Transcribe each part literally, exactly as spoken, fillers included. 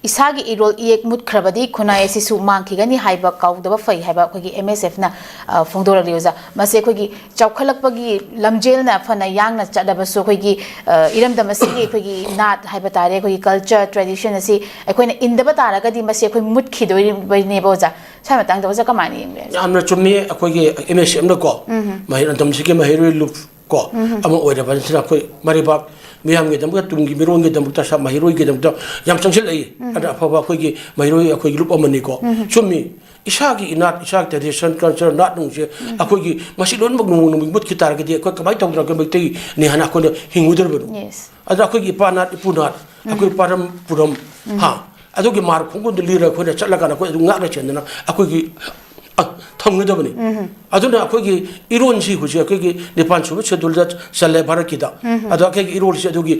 ꯏꯁꯥꯒꯤ ꯏꯔꯣꯜ ꯏꯌꯦꯛ ꯃꯨꯠꯈ꯭ꯔꯕꯗꯤ ꯈꯨꯟꯅꯥꯏ ꯑꯁꯤꯁꯨ ꯃꯥꯡꯈꯤꯒꯅꯤ ꯍꯥꯏꯕ ꯀꯥꯎꯗꯕ ꯐꯩ ꯍꯥꯏꯕ ꯑꯩꯈꯣꯏꯒꯤ M S F ꯅ, ꯑ, ꯐꯣꯡꯗꯣꯔꯛꯂꯤ ꯑꯣꯖꯥ꯫ ꯃꯁꯤ ꯑꯩꯈꯣꯏꯒꯤ ꯆꯥꯎꯈꯠꯂꯛꯄꯒꯤ ꯂꯝꯖꯦꯜꯅ ꯐꯅ ꯌꯥꯡꯅ ꯆꯠꯂꯕꯁꯨ ꯑꯩꯈꯣꯏꯒꯤ, ꯑ, ꯏꯔꯝꯗꯝ ꯑꯁꯤꯒꯤ ꯑꯩꯈꯣꯏꯒꯤ ꯅꯥꯠ ꯍꯥꯏꯕ ꯇꯥꯔꯦ, ꯑꯩꯈꯣꯏꯒꯤ culture, tradition ꯑꯁꯤ ꯑꯩꯈꯣꯏꯅ ꯏꯟꯗꯕ ꯇꯥꯔꯒꯗꯤ ꯃꯁꯤ ꯑꯩꯈꯣꯏ ꯃꯨꯠꯈꯤꯗꯣꯏꯔꯤꯕꯅꯦꯕ ꯑꯣꯖꯥ꯫ ꯁ꯭ꯋꯥꯏ ꯃꯇꯥꯡꯗ ꯑꯣꯖꯥ ꯀꯃꯥꯏꯅ ꯌꯦꯡꯕꯤꯔꯦ? ꯌꯥꯝꯅ ꯆꯨꯝꯃꯤ꯫ ꯑꯩꯈꯣꯏꯒꯤ M S F ꯅꯀꯣ, ꯎꯝ꯫ ꯃꯍꯩ ꯂꯝꯗꯝꯁꯤꯒꯤ ꯃꯍꯩꯔꯣꯏ ꯂꯨꯞ ꯀꯣ, ꯎꯝ꯫ ꯑꯃ ꯑꯣꯏꯔꯕꯅꯤꯅ ꯑꯩꯈꯣꯏ ꯃꯔꯩꯕꯥꯛ ꯃꯤꯌꯥꯝꯒꯤꯗꯃꯛꯇ, ꯇꯨꯡꯒꯤ ꯃꯤꯔꯣꯟꯒꯤꯗꯃꯛꯇ, ꯁꯥ-, ꯃꯍꯩꯔꯣꯏꯒꯤꯗꯃꯛꯇ ꯌꯥꯝ ꯆꯪꯁꯤꯜꯂꯛꯏ꯫ ꯎꯝ꯫ ꯑꯗ ꯑꯐꯕ ꯑꯩꯈꯣꯏꯒꯤ ꯃꯍꯩꯔꯣꯏ, ꯑꯩꯈꯣꯏꯒꯤ ꯂꯨꯞ ꯑꯃꯅꯤꯀꯣ꯫ ꯎꯝ꯫ ꯆꯨꯝꯃꯤ꯫ ꯏꯁꯥꯒꯤ ꯏꯅꯥꯠ, ꯏꯁꯥꯒꯤ tradition, culture, ꯅꯥꯠ ꯅꯨꯡꯁꯦ, ꯎꯝ꯫ ꯑꯩꯈꯣꯏꯒꯤ ꯃꯁꯤ ꯂꯣꯏꯅꯃꯛ ꯅꯣꯡꯃ ꯅꯣꯡꯃꯒꯤ ꯃꯨꯠꯈꯤ ꯇꯥꯔꯒꯗꯤ ꯑꯩꯈꯣꯏ ꯀꯃꯥꯏꯅ ꯇꯧꯗꯅ ꯑꯩꯈꯣꯏ ꯃꯩꯇꯩꯅꯤ ꯍꯥꯏꯅ ꯑꯩꯈꯣꯏꯅ ꯍꯤꯡꯉꯨꯗꯧꯔꯤꯕꯅꯣ? Yes꯫ ꯑꯗ ꯑꯩꯈꯣꯏꯒꯤ ꯏꯄꯥ ꯅꯥꯠ, ꯏꯄꯨ ꯅꯥꯠ, ꯑꯩꯈꯣꯏ ꯎꯝ꯫ ꯄꯥꯔꯝ ꯄꯨꯔꯝ, ꯎꯝ꯫ ꯍꯥ? ꯑꯗꯨꯒꯤ ꯃꯥꯔ ꯈꯣꯡꯒꯨꯜꯗꯨ ꯂꯤꯔꯒ ꯑꯩꯈꯣꯏꯅ ꯆꯠꯂꯀꯥꯟꯗ ꯑꯩꯈꯣꯏ ꯑꯗꯨꯝ ꯉꯥꯛꯅ ꯆꯦꯟꯗꯅ ꯑꯩꯈꯣꯏꯒꯤ, ꯑ, ꯊꯝꯒꯗꯕꯅꯤ꯫ ꯎꯝ꯫ ꯑꯗꯨꯅ ꯑꯩꯈꯣꯏꯒꯤ ꯏꯔꯣꯟꯁꯤ ꯍꯧꯖꯤꯛ ꯑꯩꯈꯣꯏꯒꯤ ꯅꯤꯄꯥꯟ ꯁꯨꯕ schedule ꯗ ꯆꯜꯂꯦ ꯚꯥꯔꯠꯀꯤꯗ꯫ ꯎꯝ꯫ ꯑꯗꯣ ꯑꯩꯈꯣꯏꯒꯤ ꯏꯔꯣꯜꯁꯤ ꯑꯗꯨꯒꯤ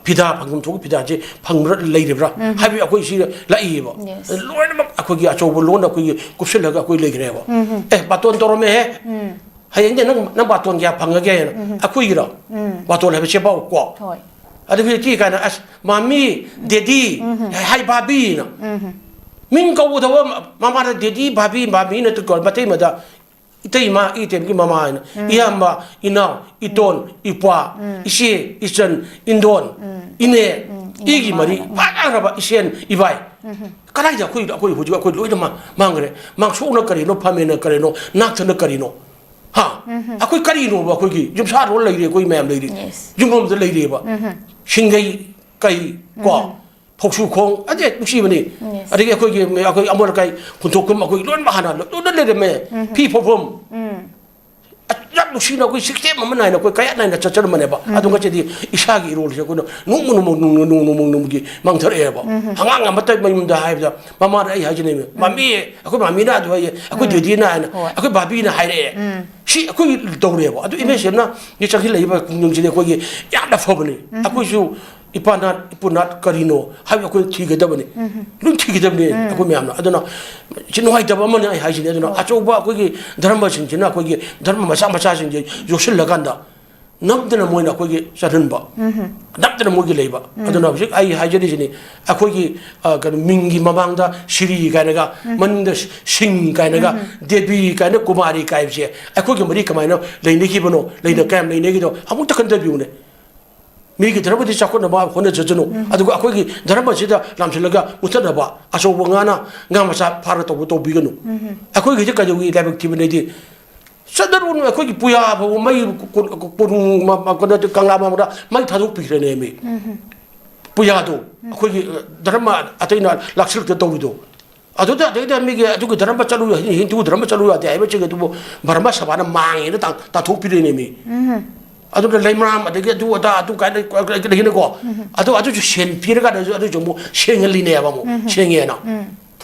ꯐꯤꯗꯥ, ꯐꯪꯐꯝ ꯊꯣꯛꯄ ꯐꯤꯗꯥꯁꯦ ꯐꯪꯕ꯭ꯔꯥ, ꯂꯩꯔꯤꯕ꯭ꯔꯥ? ꯎꯝ꯫ ꯍꯥꯏꯕꯗꯤ ꯑꯩꯈꯣꯏ ꯁꯤ ꯂꯥꯛꯏꯌꯦꯕ꯫ Yes꯫ ꯂꯣꯏꯅꯃꯛ ꯑꯩꯈꯣꯏꯒꯤ ꯑꯆꯧꯕ ꯂꯣꯟ ꯑꯩꯈꯣꯏꯒꯤ ꯀꯨꯞꯁꯤꯜꯂꯒ ꯑꯩꯈꯣꯏ ꯂꯩꯈ꯭ꯔꯦꯕ꯫ ꯎꯝ꯫ "ꯑꯦ, ꯕꯥꯇꯣꯟ ꯇꯧꯔꯝꯃꯦꯍꯦ꯫ ꯎꯝ꯫ ꯍꯌꯦꯡꯗꯤ ꯅꯪ, ꯅꯪ ꯕꯥꯇꯣꯟ ꯀꯌꯥ ꯐꯪꯉꯒꯦ?" ꯍꯥꯏꯅ꯫ ꯎꯝ꯫ ꯑꯩꯈꯣꯏꯒꯤꯔꯣ? ꯎꯝ꯫ ꯕꯥꯇꯣꯟ ꯍꯥꯏꯕ ꯆꯦꯕꯥꯎ ꯀꯣ꯫ ꯍꯣꯏ꯫ ꯑꯗꯨ ꯍꯧꯖꯤꯛꯇꯤ ꯀꯥꯏꯅ, ꯑꯁ, ꯃꯥꯃꯤ, ꯗꯦꯗꯤ, ꯎꯝ꯫ ꯍꯥꯏ ꯚꯥꯕꯤꯅ꯫ ꯎꯝ꯫ ꯃꯤꯡ ꯀꯧꯕꯗꯕ ꯃꯃꯥꯗ ꯗꯦꯗꯤ, ꯚꯥꯕꯤ, ꯃꯥꯃꯤꯅ ꯇꯨ ꯀꯧꯔ, ꯃꯇꯩꯃꯗ ꯏꯇꯩꯃ, ꯏꯇꯩꯃꯒꯤ ꯃꯃꯥ ꯍꯥꯏꯅ, ꯎꯝ꯫ ꯏꯌꯥꯝꯕ, ꯏꯅꯥꯎ, ꯏꯇꯣꯟ, ꯏꯄ꯭ꯋꯥ, ꯎꯝ꯫ ꯏꯆꯦ, ꯏꯆꯟ, ꯏꯟꯗꯣꯟ, ꯎꯝ꯫ ꯏꯅꯦ, ꯎꯝ꯫ ꯏꯒꯤ ꯏꯅꯦ ꯃꯔꯤ, ꯃꯃꯥ꯫ ꯐꯖꯈ꯭ꯔꯕ ꯏꯆꯦꯟ, ꯏꯕꯥꯏ꯫ ꯎꯝ꯫ ꯀꯗꯥꯏꯗ ꯑꯩꯈꯣꯏ, ꯑꯩꯈꯣꯏ ꯍꯧꯖꯤꯛ ꯑꯩꯈꯣꯏ ꯂꯣꯏꯅ ꯃꯥ-, ꯃꯥꯡꯈ꯭ꯔꯦ꯫ ꯃꯥꯡꯁꯣꯛꯅ ꯀꯔꯤꯅꯣ, ꯐꯝꯃꯦꯅ ꯀꯔꯤꯅꯣ, ꯅꯥꯛꯊꯅ ꯀꯔꯤꯅꯣ? ꯍꯥ? ꯎꯝ꯫ ꯑꯩꯈꯣꯏ ꯀꯔꯤꯅꯣꯕ? ꯑꯩꯈꯣꯏꯒꯤ ꯌꯨꯝꯁꯥꯔꯣꯜ ꯂꯩꯔꯤ, ꯑꯩꯈꯣꯏ ꯃꯌꯥꯝ ꯂꯩꯔꯤ꯫ Yes꯫ ꯌꯨꯝꯂꯣꯝꯗ ꯂꯩꯔꯤꯑꯕ꯫ ꯎꯝ꯫ ꯁꯤꯡꯒꯩ, ꯀꯩ, ꯀꯣ? ꯎꯝ꯫ ꯐꯧꯁꯨ ꯈꯣꯡ, ꯑꯗꯩ ꯅꯨꯡꯁꯤꯕꯅꯤ꯫ Yes꯫ ꯑꯗꯒꯤ ꯑꯩꯈꯣꯏꯒꯤ, ꯑꯩꯈꯣꯏ ꯑꯃꯣꯠ ꯑꯀꯥꯏ ꯍꯨꯟꯊꯣꯛꯐꯝ, ꯑꯩꯈꯣꯏ ꯂꯣꯏꯅꯃꯛ ꯍꯥꯟꯅ ꯂꯣꯏꯅ ꯂꯩꯔꯝꯃꯦ꯫ ꯎꯝ꯫ ꯐꯤ ꯐꯧꯐꯝ꯫ ꯎꯝ꯫ ꯌꯥꯝ ꯅꯨꯡꯁꯤꯅ ꯑꯩꯈꯣꯏ system ꯑꯃ ꯅꯥꯏꯅ ꯑꯩꯈꯣꯏ ꯀꯌꯥꯠ ꯅꯥꯏꯅ ꯆꯠꯆꯔꯝꯕꯅꯦꯕ꯫ ꯎꯝ꯫ ꯑꯗꯣ ꯉꯁꯤꯗꯤ ꯏꯁꯥꯒꯤ ꯏꯔꯣꯜꯁꯦ ꯑꯩꯈꯣꯏꯅ ꯅꯣꯡꯃ ꯅꯣꯡꯃ, ꯅꯣꯡꯃ ꯅꯣꯡꯃ, ꯅꯣꯡꯃ ꯅꯣꯡꯃꯒꯤ ꯃꯥꯡꯊꯔꯛꯑꯦꯕ꯫ ꯎꯝ꯫ ꯑꯉꯥꯡ ꯑꯃꯠꯇ ꯃꯌꯨꯝꯗ ꯍꯥꯏꯕꯗ ꯃꯃꯥꯗ ꯑꯩ ꯍꯥꯏꯖꯅꯦꯕ, ꯎꯝ꯫ "ꯃꯃꯤ, ꯑꯩꯈꯣꯏ ꯃꯃꯤꯅ ꯑꯗꯨ ꯍꯥꯏꯌꯦ, ꯑꯩꯈꯣꯏ ꯎꯝ꯫ ꯗꯦꯗꯤꯅ" ꯍꯥꯏꯅ, ꯍꯣꯏ꯫ ꯑꯩꯈꯣꯏ ꯚꯥꯕꯤꯅ ꯍꯥꯏꯔꯛꯑꯦ꯫ ꯎꯝ꯫ ꯁꯤ ꯑꯩꯈꯣꯏ ꯇꯧꯔꯦꯕ꯫ ꯑꯗꯨ ꯎꯝ꯫ M S F ꯅ ꯆꯪꯁꯤꯜꯂꯛꯏꯕ ꯈꯣꯡꯖꯪꯁꯤꯗꯤ ꯑꯩꯈꯣꯏꯒꯤ ꯌꯥꯝꯅ ꯐꯕꯅꯤ꯫ ꯎꯝ꯫ ꯑꯩꯈꯣꯏꯁꯨ ꯏꯄꯥ ꯅꯥꯠ, ꯏꯄꯨ ꯅꯥꯠ ꯀꯔꯤꯅꯣ ꯍꯥꯏꯕ ꯑꯩꯈꯣꯏꯅ ꯊꯤꯒꯗꯕꯅꯤ꯫ ꯎꯝ꯫ ꯂꯣꯏ ꯊꯤꯒꯗꯕꯅꯤ ꯎꯝ꯫ ꯑꯩꯈꯣꯏ ꯃꯌꯥꯝꯅ꯫ ꯑꯗꯨꯅ ꯁꯤ ꯅꯨꯡꯉꯥꯏꯇꯕ ꯑꯃꯅ ꯑꯩ ꯍꯥꯏꯁꯤꯅꯤ꯫ ꯑꯗꯨꯅ ꯍꯣꯏ꯫ ꯑꯆꯧꯕ ꯑꯩꯈꯣꯏꯒꯤ ꯙꯔꯃꯁꯤꯡꯁꯤꯅ ꯑꯩꯈꯣꯏꯒꯤ ꯙꯔꯃ ꯃꯆꯥ ꯃꯆꯥꯁꯤꯡꯁꯦ ꯌꯣꯛꯁꯤꯜꯂꯀꯥꯟꯗ ꯅꯝꯗꯅ ꯃꯣꯏꯅ ꯑꯩꯈꯣꯏꯒꯤ ꯆꯠꯍꯟꯕ, ꯅꯝꯗꯅ ꯃꯣꯏꯒꯤ ꯂꯩꯕ꯫ ꯑꯗꯨꯅ ꯍꯧꯖꯤꯛ ꯑꯩ ꯍꯥꯏꯖꯔꯤꯁꯤꯅꯤ, ꯑꯩꯈꯣꯏꯒꯤ, ꯑ, ꯀꯩꯅꯣ, ꯃꯤꯡꯒꯤ ꯃꯃꯥꯡꯗ ꯁꯤꯔꯤ ꯀꯥꯏꯅꯒ, ꯃꯅꯤꯡꯗ ꯁꯤꯡ ꯀꯥꯏꯅꯒ, ꯗꯦꯕꯤ ꯀꯥꯏꯅ, ꯀꯨꯃꯥꯔꯤ ꯀꯥꯏꯕꯁꯦ ꯑꯩꯈꯣꯏꯒ ꯃꯔꯤ ꯀꯃꯥꯏꯅ ꯂꯩꯅꯈꯤꯕꯅꯣ, ꯂꯩꯅ-, ꯀꯌꯥꯝ ꯂꯩꯅꯈꯤꯗꯣ ꯑꯃꯨꯛꯇ ꯈꯟꯊꯕꯤꯌꯨꯅꯦ꯫ ꯃꯤꯒꯤ ꯙꯔꯃꯗꯤ ꯆꯥꯎꯈꯠꯅꯕ ꯍꯣꯠꯅꯖꯁꯅꯨ, ꯑꯗꯨꯒ ꯑꯩꯈꯣꯏꯒꯤ ꯙꯔꯃꯁꯤꯗ ꯂꯥꯝꯁꯤꯜꯂꯒ ꯃꯨꯊꯠꯅꯕ ꯑꯆꯧꯕ ꯉꯥꯅ ꯉꯥ ꯃꯆꯥ ꯐꯥꯔ ꯇꯧꯕ ꯇꯧꯕꯤꯒꯅꯨ꯫ ꯑꯩꯈꯣꯏꯒꯤꯗꯤ ꯀꯩꯗꯧꯒꯤ ꯂꯥꯏꯕꯛ ꯊꯤꯕꯅꯗꯤ ꯆꯠꯅꯔꯨꯅꯨ꯫ ꯑꯩꯈꯣꯏꯒꯤ ꯄꯨꯌꯥ ꯐꯥꯎꯕ ꯃꯩ ꯀꯣ-, ꯀꯣꯅꯨꯡ ꯃ-, ꯃ-, ꯀꯩꯅꯣ, ꯀꯪꯂꯥ ꯃꯥꯡꯗ ꯃꯩ ꯊꯥꯗꯣꯛꯄꯤꯈ꯭ꯔꯦꯅꯦꯃꯤ꯫ ꯄꯨꯌꯥꯗꯣ, ꯑꯩꯈꯣꯏꯒꯤ, ꯑ, ꯙꯔꯃ ꯑꯇꯩꯅ ꯂꯥꯛꯁꯤꯜꯂꯛꯇ ꯇꯧꯔꯤꯗꯣ꯫ ꯑꯗꯨꯗ, ꯑꯗꯩꯗ ꯃꯤꯒꯤ ꯑꯗꯨꯒꯤ ꯙꯔꯃ ꯆꯠꯂꯨ, ꯍꯤꯟꯗꯨ ꯙꯔꯃ ꯆꯠꯂꯨ ꯌꯥꯗꯦ ꯍꯥꯏꯕꯁꯤꯡ ꯑꯗꯨꯕꯨ ꯙꯔꯃ ꯁꯚꯥꯅ ꯃꯥꯡꯉꯦꯅ ꯇꯥꯟ-, ꯇꯥꯟꯊꯣꯛꯄꯤꯔꯦꯅꯦꯃꯤ꯫ ꯑꯗꯨꯅ ꯂꯩꯃꯔꯥꯝ ꯑꯗꯒꯤ ꯑꯗꯨ ꯑꯗꯥ ꯑꯗꯨ ꯀꯥꯏꯅ ꯂꯩꯅꯀꯣ꯫ ꯑꯗꯨ, ꯑꯗꯨꯁꯨ ꯁꯦꯟ ꯄꯤꯔꯒ ꯑꯗꯨꯁꯨ, ꯑꯗꯨꯁꯨ ꯑꯃꯨꯛ ꯁꯦꯡꯍꯜꯂꯤꯅꯦꯕ ꯑꯃꯨꯛ, ꯁꯦꯡꯉꯦꯅ꯫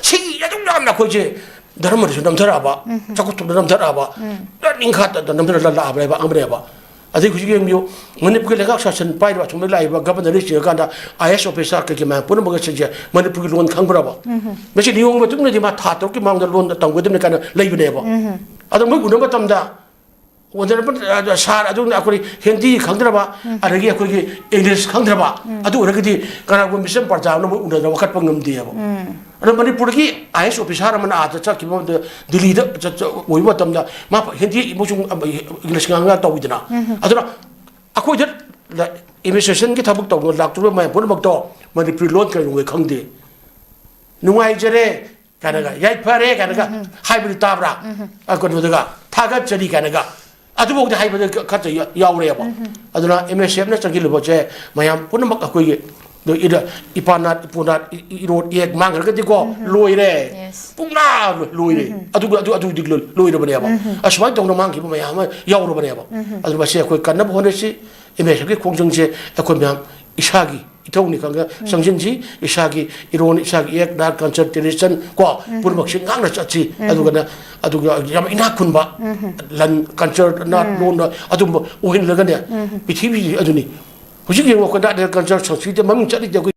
ꯁꯤ ꯑꯗꯨꯝ ꯌꯥꯝꯅ ꯑꯩꯈꯣꯏꯁꯦ ꯙꯔꯃꯗꯁꯨ ꯅꯝꯊꯔꯛꯑꯕ, ꯆꯥꯎꯈꯠꯇꯕꯗ ꯅꯝꯊꯔꯛꯑꯕ, ꯂꯣꯏ ꯅꯤꯡꯈꯥ ꯇ-, ꯇ-, ꯅꯝꯊꯔꯛꯑꯕꯅꯦꯕ꯫ ꯑꯗꯩ ꯍꯧꯖꯤꯛ ꯌꯦꯡꯕꯤꯌꯨ, ꯃꯅꯤꯄꯨꯔꯒꯤ ꯂꯩꯉꯥꯛ ꯁꯥꯁꯟ ꯄꯥꯏꯔꯤꯕ ꯑꯁꯣꯝꯗ ꯂꯥꯛꯏꯕ ꯒꯕꯔꯅꯔꯁꯤꯡ ꯀꯥꯟꯗ ꯑꯥꯏ ꯑꯦꯁ ꯑꯣꯐꯤꯁꯥꯔ ꯀꯩꯀꯩ ꯃꯌꯥꯝ ꯄꯨꯝꯅꯃꯛ ꯑꯁꯤꯁꯦ ꯃꯅꯤꯄꯨꯔꯒꯤ ꯂꯣꯟ ꯈꯪꯕ꯭ꯔꯕ? ꯃꯁꯤ ꯅꯤꯌꯣꯝꯒꯤ ꯃꯇꯨꯡ ꯏꯟꯅꯗꯤ ꯃꯥ ꯊꯥ ꯇꯔꯨꯛꯀꯤ ꯃꯃꯥꯡꯗ ꯂꯣꯟ ꯇꯝꯒꯗꯕꯅꯤ ꯀꯥꯏꯅ ꯂꯩꯕꯅꯦꯕ꯫ ꯑꯗꯣ ꯃꯣꯏ ꯎꯅꯕ ꯃꯇꯝꯗ ꯑꯣꯅꯔꯦꯕꯜ, ꯑ, ꯁꯥꯔ, ꯑꯗꯨꯅ ꯑꯩꯈꯣꯏ ꯍꯤꯟꯗꯤ ꯈꯪꯗ꯭ꯔꯕ, ꯑꯗꯒꯤ ꯑꯩꯈꯣꯏꯒꯤ ꯏꯪꯂꯤꯁ ꯈꯪꯗ꯭ꯔꯕ, ꯑꯗꯨ ꯑꯣꯏꯔꯒꯗꯤ ꯀꯅꯥꯒꯨꯝꯕ ꯃꯤꯆꯝ ꯄ꯭ꯔꯖꯥ ꯑꯃꯅ ꯃꯣꯏ ꯎꯅꯗꯅ ꯋꯥꯀꯠꯄ ꯉꯝꯗꯦꯕ꯫ ꯑꯗꯣ ꯃꯅꯤꯄꯨꯔꯗꯒꯤ ꯑꯥꯏ ꯑꯦꯁ ꯑꯣꯐꯤꯁꯥꯔ ꯑꯃꯅ ꯑꯥꯗ ꯆꯠꯈꯤꯕ ꯃꯇꯝꯗ, ꯗꯤꯜꯂꯤꯗ ꯆꯠ-, ꯆꯠ-, ꯑꯣꯏꯕ ꯃꯇꯝꯗ ꯃꯥ ꯍꯤꯟꯗꯤ ꯑꯃꯁꯨꯡ, ꯑ, ꯏꯪꯂꯤꯁ ꯉꯥꯡꯅ ꯇꯧꯋꯤꯗꯅ꯫ ꯑꯗꯨꯅ ꯑꯩꯈꯣꯏꯗ ꯂ-, ꯑꯦꯗꯃꯤꯅꯤꯁꯇ꯭ꯔꯦꯁꯟꯒꯤ ꯊꯕꯛ ꯇꯧꯕ ꯂꯥꯛꯇꯣꯔꯤꯕ ꯃꯌꯥꯝ ꯄꯨꯝꯅꯃꯛꯇꯣ ꯃꯅꯤꯄꯨꯔꯤ ꯂꯣꯟ ꯀꯩꯗꯧꯉꯩ ꯈꯪꯗꯦ꯫ "ꯅꯨꯡꯉꯥꯏꯖꯔꯦ" ꯀꯥꯏꯅꯒ, "ꯌꯥꯏꯐꯔꯦ" ꯀꯥꯏꯅꯒ ꯍꯥꯏꯕꯗꯨ ꯇꯥꯕ꯭ꯔꯥ? ꯑ, ꯀꯩꯅꯣꯗꯒ, "ꯊꯥꯒꯠꯆꯔꯤ" ꯀꯥꯏꯅꯒ꯫ ꯑꯗꯨꯐꯥꯎꯗꯤ ꯍꯥꯏꯕꯗ ꯈ-, ꯈꯔ ꯌꯥ-, ꯌꯥꯎꯔꯦꯕ꯫ ꯑꯗꯨꯅ ꯑꯦꯝ ꯑꯦꯁ ꯑꯦꯐꯅ ꯆꯪꯁꯤꯜꯂꯨꯕꯁꯦ ꯃꯌꯥꯝ ꯄꯨꯝꯅꯃꯛ ꯑꯩꯈꯣꯏꯒꯤ ꯏꯗ-, ꯏꯄꯥꯅꯥꯠ, ꯏꯄꯨꯅꯥꯠ, ꯏ-, ꯏ-, ꯏꯔꯣꯠ ꯏꯌꯦꯛ ꯃꯥꯡꯈ꯭ꯔꯒꯗꯤꯀꯣ, ꯂꯣꯏꯔꯦ꯫ Yes. ꯄꯨꯡꯂꯥ ꯂꯣꯏ-, ꯂꯣꯏꯔꯦ꯫ ꯑꯗꯨꯒ ꯑꯗꯨ, ꯑꯗꯨꯗꯤ ꯂꯣꯏ-, ꯂꯣꯏꯔꯕꯅꯦꯕ꯫ ꯑꯁꯨꯃꯥꯏꯅ ꯇꯧꯅ ꯃꯥꯡꯈꯤꯕ ꯃꯌꯥꯝ ꯑꯃ ꯌꯥꯎꯔꯕꯅꯦꯕ꯫ ꯑꯗꯨ ꯃꯁꯤ ꯑꯩꯈꯣꯏ ꯀꯟꯅꯕ ꯍꯣꯠꯅꯁꯤ꯫ ꯑꯦꯝ ꯑꯦꯁ ꯑꯦꯐꯀꯤ ꯈꯣꯡꯖꯪꯁꯦ ꯑꯩꯈꯣꯏ ꯃꯌꯥꯝ ꯏꯁꯥꯒꯤ ꯏꯊꯧꯅꯤ ꯈꯪꯉꯒ ꯆꯪꯁꯤꯟꯁꯤ, ꯏꯁꯥꯒꯤ ꯏꯔꯣꯟ, ꯏꯁꯥꯒꯤ ꯏꯌꯦꯛ, ꯅꯥꯠ, culture, tradition ꯀꯣ, ꯄꯨꯝꯅꯃꯛꯁꯤ ꯉꯥꯛꯅ ꯆꯠꯁꯤ꯫ ꯑꯗꯨꯒꯅ, ꯑꯗꯨꯒ ꯌꯥꯝ ꯏꯅꯥꯛ ꯈꯨꯟꯕ ꯂꯟ, culture, ꯅꯥꯠ, ꯂꯣꯟꯗ ꯑꯗꯨꯝꯕ ꯑꯣꯏꯍꯜꯂꯒꯅꯦ, ꯄ꯭ꯔꯤꯊꯤꯕꯤꯁꯤ ꯑꯗꯨꯅꯤ꯫ ꯍꯧꯖꯤꯛ ꯌꯦꯡꯉꯨ, ꯑꯩꯈꯣꯏ ꯅꯥꯠ, culture, ꯁꯪꯁꯀ꯭ꯔꯤꯇꯤ ꯃꯃꯤꯡ ꯆꯠꯂꯤꯁꯦ ꯑꯩꯈꯣꯏ